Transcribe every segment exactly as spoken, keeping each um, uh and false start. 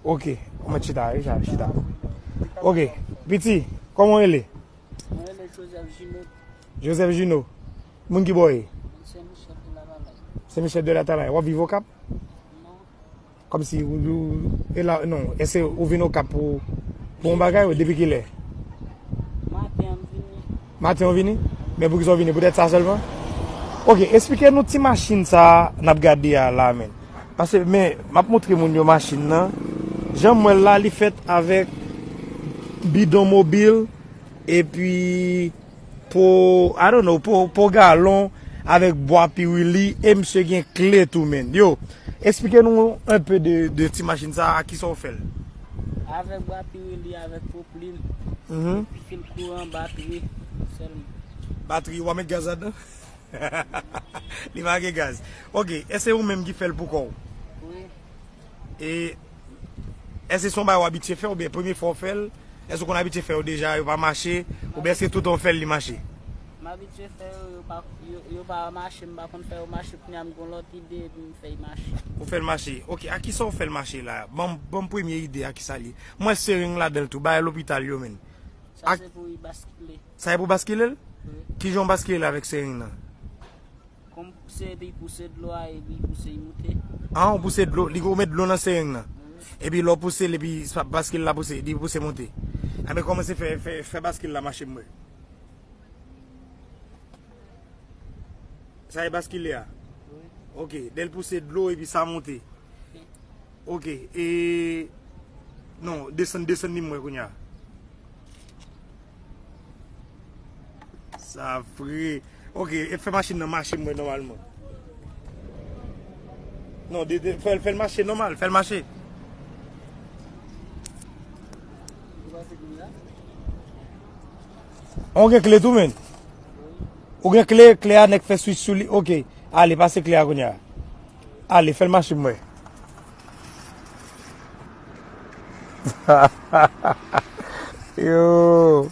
Ok, mwen chita, wi, sa, chita. Ok, piti, kòman w rele? Mwen rele Joseph Gino. Joseph Gino. Moun ki bò ye? Sen Michel de Latalay. Sen Michel de Latalay. W ap viv Okap? Non. Kòmsi ou, ou, e la, non, èske ou vin Okap pou, pou yon bagay ou depi kilè? Maten an m vini. Maten ou vini? Men poukisa ou vini? Poutèt sa sèlman? Ok, eksplike nou ti machin sa a n ap gade a la, men. Paske, men, m ap montre moun yo machin nan. Jan m wè l la, li fèt avèk bidon mobil, epi po, I don't know, po, po galon avèk bwa piwili, e misye gen kle tou, men. Yo, eksplike nou un peu de, de ti machin sa a, kisa w fè l? Avèk bwa piwili, avèk po plim, mhm, epi fil kouran, batri, sèlman. Batri, w a met gaz ladan? Li pa gen gaz. Ok, èske se ou menm ki fè l pou kò w? Wi. E èske se yon bagay w abitye fè oubyen premye fwa w fè l? Èske w konn abitye fè yo deja, yo pa mache? Oubyen èske toutan w fè l, li mache? M abitye fè yo, yo pa, yo, yo pa mache, m pa konn fè yo mache, kounye a m gen yon lòt ide, epi m fè l mache. Ou fè l mache. Ok, a kisa w fè l mache la? Ban m, ban m premye ide a kisa l ye. M wè sereng ladan l tou, bagay lopital yo, men. Sa se pou li baskile. Sa e pou baskile l? Wi. Kijan w baskile l avèk sereng nan? Kòm pouse, epi pouse dlo a, epi pouse li moute. Ah, ou pouse dlo, li, ou met dlo nan sereng nan. Wi. Epi lè w pouse l, epi sa, baskil la pouse, li pouse monte. A, men kòmanse fè, fè, fè baskil la mache m wè. Sa e baskile a? Wi. Ok, lè l pouse dlo, epi sa monte. Ok, e, non, desann, desann li m wè kounye a. Sa vre. Ok, e fè machin nan mache m wè nòmalman. Non, de, de, fè, fè l mache nòmal, fè l mache. Ou gen kle tou, men? Ou gen kle, kle a nèk fè switch sou li. Ok, ale, pase kle a kounye a. Ale, fè l mache m wè. Yo.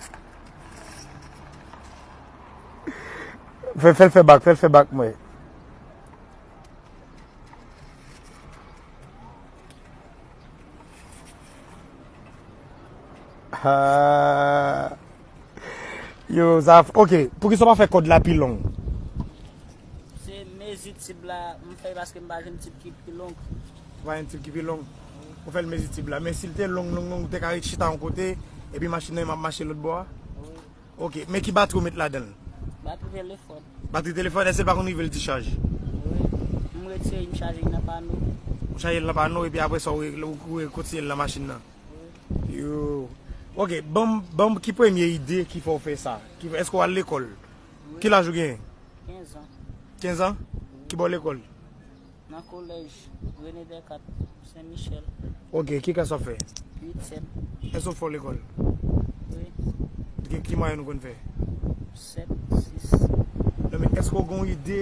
Fè, fè l fè bak, fè l fè bak m wè. Ah. Yo, sa, ok. Poukisa w pa fè kòd la pi long? Se mezi tib la, m fè paske m pa jwenn tib ki pi long. Ou pa jwenn tib ki pi long? Ou fè l mezi tib la. Men si l te long, long, long, ou te ka ret chita yon kote, epi machin nan ap mache lòt bò a? Wi. Ok, men ki batri ou met ladan l? Batri telefòn. Batri telefòn, èske l pa konn rive l dichaj? Wi. M retire, m chaje l nan pano. Ou chaje l nan pano, epi apre sa, ou, ou, ou kontinye l nan machin nan? Wi. Yo. Ok, ban m, ban m ki premye ide ki fè w fè sa? Ki, èske w al lekòl? Wi. Ki laj ou genyen? Kenz an. Kenz an? Wi. Ki bò lekòl? Nan kolèj René Descartes, Sen Michèl. Ok, ki klas w ap fè? Uityèm. Èske w fò lekòl? Wi. Ki, ki mwayèn ou konn fè? Sèt, sis. Non, men èske w gen yon ide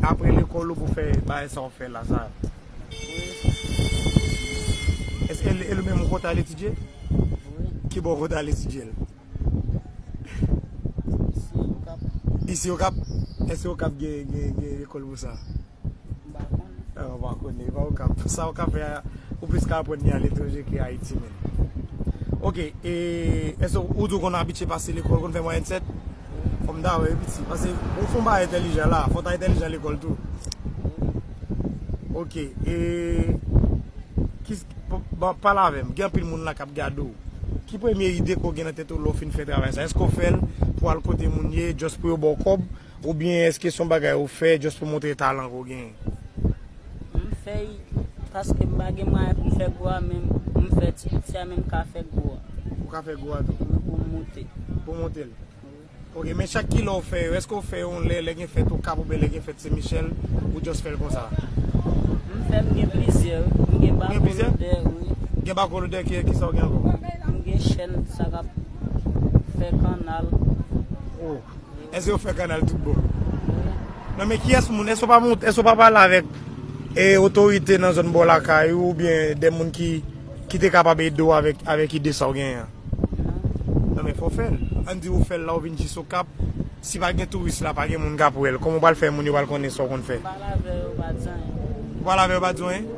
apre lekòl ou pou fè bagay sa w fè la, sa? Wi. Èske e, e li menm ou kontan al etidye? Wi. Ki bò ou kontan al etidye l? Isi Okap. Isi Okap? Èske Okap gen, gen, gen lekòl pou sa? M pa konnen. Ah, ou pa konnen, e pa Okap. Sa Okap fè a, ou plis ka aprann li aletranje ke Ayiti menm. Ok, e èske ou tou konn abitye pase lekòl, konn fè mwayèn sèt? Fò m ta wè, piti. Paske ou fè yon bagay entèlijan la, fò w ta entèlijan lekòl tou. Ok, e ki, p-, bon, pale avè m. Gen anpil moun la k ap gade w. Ki premye ide ke w gen nan tèt ou lè w fin fè travay sa? Èske w fè l pou al kote moun ye, just pou yo ba w kòb? Oubyen èske se yon bagay ou fè just pou montre talan ke w genyen? M fè l paske m pa gen mwayen pou m fè gwo a, men m fè ti piti a, men m ka fè gwo a. Ou ka fè gwo a tou? Wi, pou m monte. Pou w monte l? Wi. Ok, men chak kilè w fè yo, èske w fè yo yon lè, lè gen fèt Okap oubyen lè gen fèt Sen Michèl, ou just fè l konsa? M fè, m gen plizyè, wi. M gen bako lodè, wi. Gen bako lodè, ki, kisa w gen ankò? M gen chèn, sa k ap fè kannal. Oh. Èske yo fè kannal tout bon? Non, men kiyès moun, èske w pa mont-, èske w pa pale avèk, e, otorite nan zòn bò lakay ou, oubyen de moun ki, ki te kapab ede w avèk, avèk ide sa w genyen an? Non. Non, men fò w fè l. Ann di ou fè l la, ou vin jis Okap. Si pa gen touris la, pa gen moun k ap wè l. Kòman w pral fè moun yo pral konnen sa w konn fè? M pale avè yo, yo pa di anyen. Ou pale avè yo, yo pa di w anyen?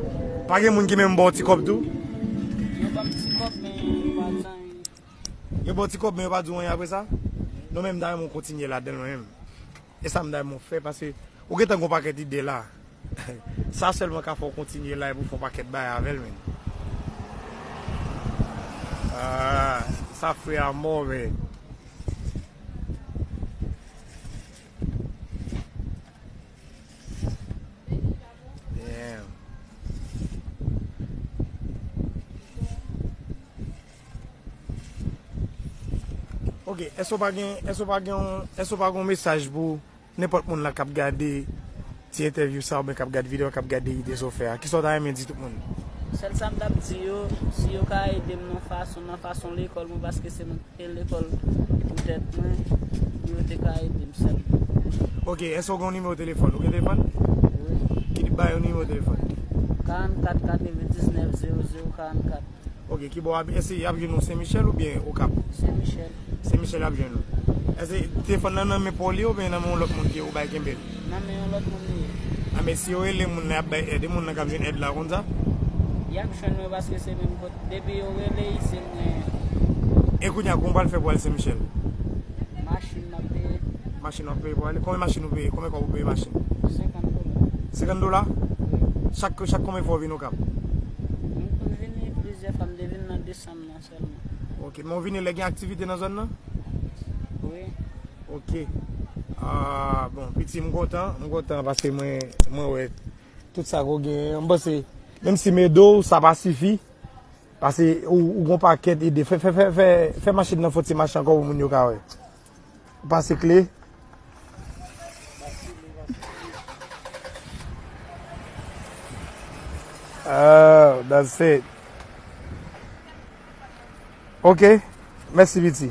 Pa gen moun ki menm ba w ti kòb tou? Yo ban m ti kòb, men yo pa di anyen. Yo ba w ti kòb, men yo pa di w anyen apre sa? Non, men m ta renmen w kontinye ladan l, mwen menm. E sa m ta renmen w fè, paske ou gentan gon pakèt ide la. Sa sèlman ka fè w kontinye la epi w fè yon pakèt bagay avè l, menn. Ah, sa fre a mò, men. Damn. Ok, èske w pa gen, èske w pa gen, èske w pa gen yon mesaj pou nenpòt moun la k ap gade ti entèvyou sa oubyen k ap gade videyo, k ap gade ide sa w fè a? Kisa w ta renmen di tout moun? Sèl sa m t ap di yo, si yo ka ede m nan fason, nan fason lekòl mwen, paske se mwen ki te lekòl pou tèt mwen, pou yo te ka ede m sèlman. Ok, èske w gen yon nimewo telefòn? Ou gen telefòn? Wi. Ki ba yo nimewo telefòn? Karannkat katrevendiznèf zewo zewo karannkat. Ok, ki bò w ap, èske y ap jwenn ou Sen Michèl oubyen Okap? Sen Michèl. Sen Michèl y ap jwenn ou. Èske telefòn nan nan men pa w li ye oubyen nan men yon lòt moun ki ou bay kenbe l? Nan men yon lòt moun li ye. A, men si yo rele moun nan, y ap bay èd. E moun nan k ap jwenn èd la konn sa? Y ap jwenn mwen paske se menm kot. Depi yo rele, se mwen. E kounye a, kòman w pral fè pou al Sen Michèl? Machin m ap peye. Machin w ap peye pou ale? Konbyen machin ou peye? Konbyen kòb ou peye machin? Senkant dola. Senkant dola? Wi. Chak, chak konbyen fwa w vin Okap? M konn vini plizyè fwa, m te vin nan desanm nan sèlman. Ok, men w vini lè gen aktivite nan zòn nan? Wi. Ok. Ah, bon, piti, m kontan, m kontan paske mwen, mwen wè tout sa ke w genyen. M panse, menm si m ede w, sa pa sifi. Paske ou, ou gon pakèt ide. Fè, fè, fè, fè, fè machin nan fè ti mache ankò pou moun yo ka wè. Pase kle. Ah, that's it. Ok. Mèsi, piti.